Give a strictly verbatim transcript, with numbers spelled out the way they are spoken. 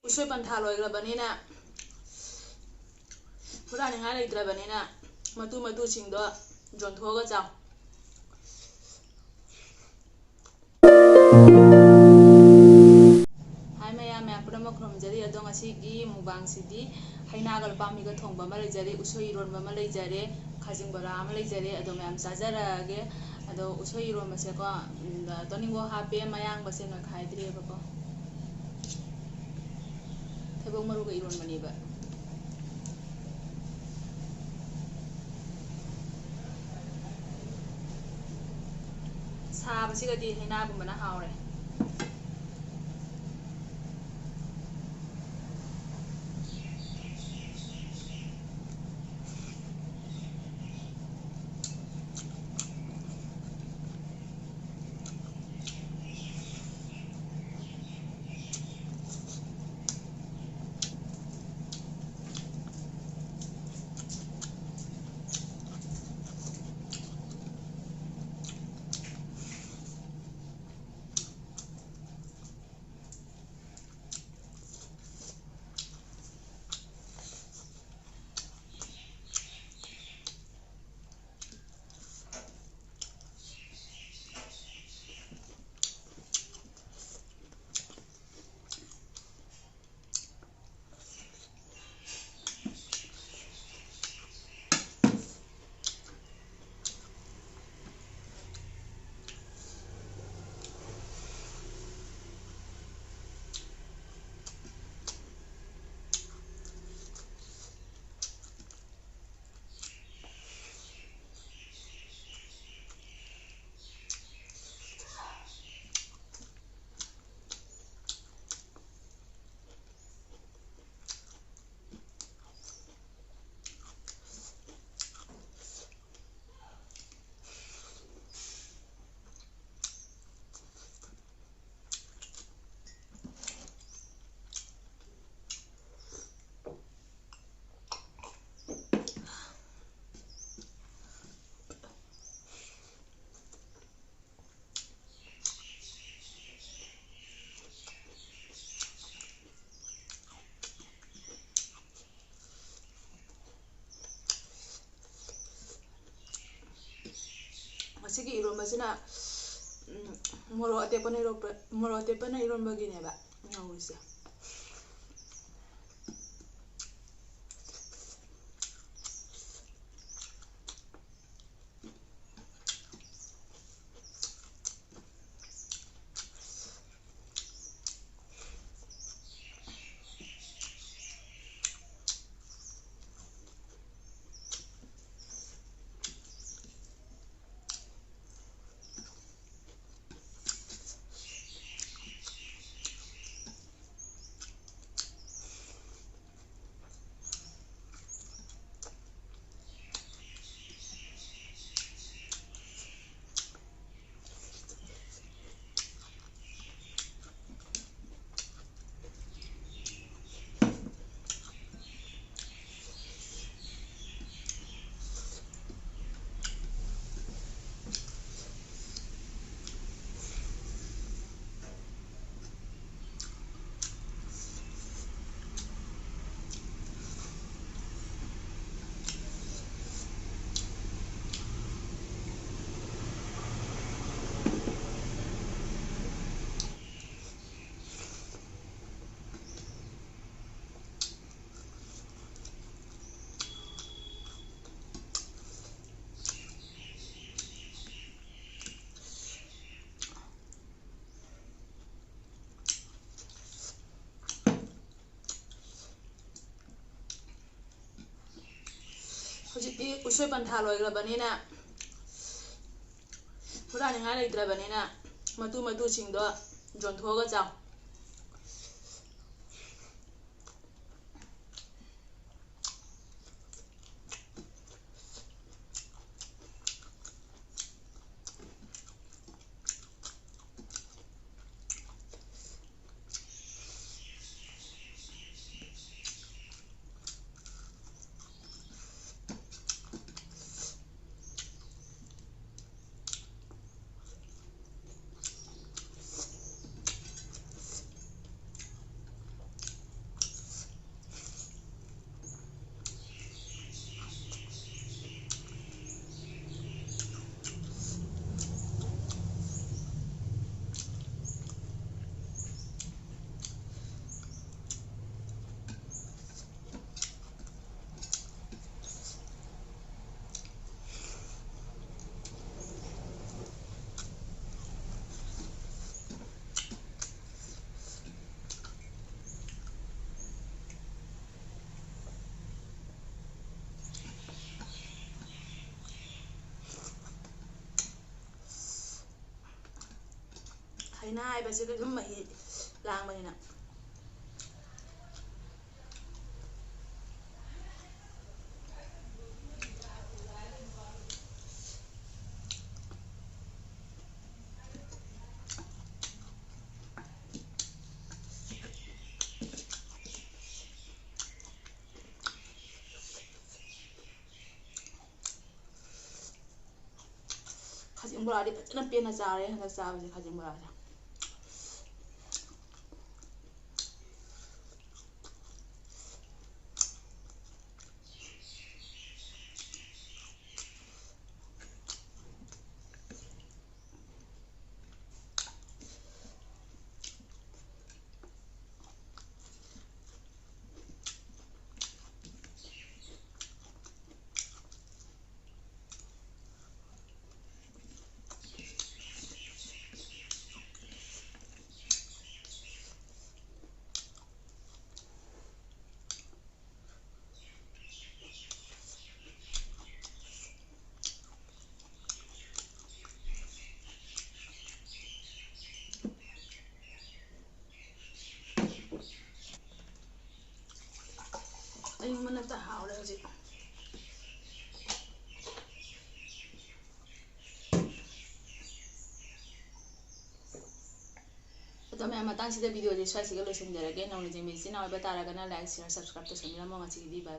ꯎꯁꯣꯏ ꯄꯟꯊꯥ ꯂꯣꯏꯈ꯭ꯔꯕꯅꯤꯅ, ꯍꯨꯔꯥꯅꯤꯡꯉꯥꯏ ꯂꯩꯇ꯭ꯔꯕꯅꯤꯅ, ꯃꯇꯨ ꯃꯇꯨꯁꯤꯡꯗꯣ ꯌꯣꯟꯊꯣꯛꯑꯒ ꯆꯥꯎ꯫ ꯍꯥꯏ ꯃꯌꯥꯝ, ꯃꯌꯥꯝ ꯄꯨꯝꯅꯃꯛ ꯈꯨꯔꯨꯝꯖꯔꯤ꯫ ꯑꯗꯣ ꯉꯁꯤꯒꯤ ꯃꯨꯛꯕꯥꯡꯁꯤꯗꯤ ꯍꯩꯅꯥꯒ ꯂꯨꯄꯥ ꯃꯤꯒ ꯊꯣꯡꯕ ꯑꯃ ꯂꯩꯖꯔꯦ, ꯎꯁꯣꯏ ꯏꯔꯣꯟꯕ ꯑꯃ ꯂꯩꯖꯔꯦ, ꯈꯥꯖꯤꯡ ꯕꯣꯔꯥ ꯑꯃ ꯂꯩꯖꯔꯦ꯫ ꯑꯗꯣ ꯃꯌꯥꯝ ꯆꯥꯖꯔꯛꯑꯒꯦ꯫ ꯑꯗꯣ ꯎꯁꯣꯏ ꯏꯔꯣꯟꯕꯁꯦꯀꯣ, ꯎꯝ, ꯇꯣꯅꯤꯡꯈꯣꯛ ꯍꯥꯞꯄꯦ, ꯃꯌꯥꯡꯕꯁꯦ ꯅꯣꯏꯈꯥꯏꯗ꯭ꯔꯤꯑꯕꯀꯣ꯫ ꯊꯩꯕꯣꯡ ꯃꯔꯨꯒ ꯏꯔꯣꯟꯕꯅꯦꯕ꯫ ꯁꯥꯕꯁꯤꯒꯗꯤ ꯍꯩꯅꯥꯒꯨꯝꯕꯅ ꯍꯥꯎꯔꯦ꯫ ꯁꯤꯒꯤ ꯏꯔꯣꯝꯕꯁꯤꯅ, ꯎꯝ, ꯃꯣꯔꯣꯛ ꯑꯇꯦꯛꯄꯅ ꯏꯔꯣꯝꯕ, ꯃꯣꯔꯣꯛ ꯑꯇꯦꯛꯄꯅ ꯏꯔꯣꯝꯕꯒꯤꯅꯦꯕ ꯉꯧꯔꯤꯁꯦ꯫ ꯍꯧꯖꯤꯛꯇꯤ ꯎꯁꯣꯏ ꯄꯟꯊꯥ ꯂꯣꯏꯈ꯭ꯔꯕꯅꯤꯅ, ꯍꯨꯔꯥꯅꯤꯡꯉꯥꯏ ꯂꯩꯇ꯭ꯔꯕꯅꯤꯅ, ꯃꯇꯨ ꯃꯇꯨꯁꯤꯡꯗꯣ ꯌꯣꯟꯊꯣꯛꯑꯒ ꯆꯥꯎ꯫ ꯂꯥꯏꯅꯥ ꯍꯥꯏꯕꯁꯤꯗꯤ ꯑꯗꯨꯝ ꯃꯍꯤ ꯂꯥꯡꯕꯅꯤꯅ꯫ ꯈꯥꯖꯤꯡ ꯕꯣꯔꯥꯗꯤ ꯐꯖꯅ ꯄꯦꯟꯅ ꯆꯥꯔꯦ ꯍꯟꯗꯛ ꯆꯥꯕꯁꯦ, ꯈꯥꯖꯤꯡ ꯕꯣꯔꯥꯁꯦ꯫ ꯑꯌꯤꯡꯕꯅ ꯍꯦꯛꯇ ꯍꯥꯎꯔꯦ ꯍꯧꯖꯤꯛ꯫ ꯑꯗꯣ ꯃꯌꯥꯝ, ꯃꯇꯥꯡꯁꯤꯗ video ꯁꯦ ꯁ꯭ꯋꯥꯏꯁꯤꯒ ꯂꯣꯏꯁꯤꯟꯖꯔꯒꯦ꯫ ꯅꯧꯅ ꯌꯦꯡꯕ ꯏꯆꯤꯟ ꯏꯅꯥꯎ ꯑꯣꯏꯕ ꯇꯥꯔꯒꯅ like, share, subscribe ꯇꯧꯁꯟꯕꯤꯔꯝꯃꯣ꯫ ꯉꯁꯤꯒꯤꯗꯤ bye꯫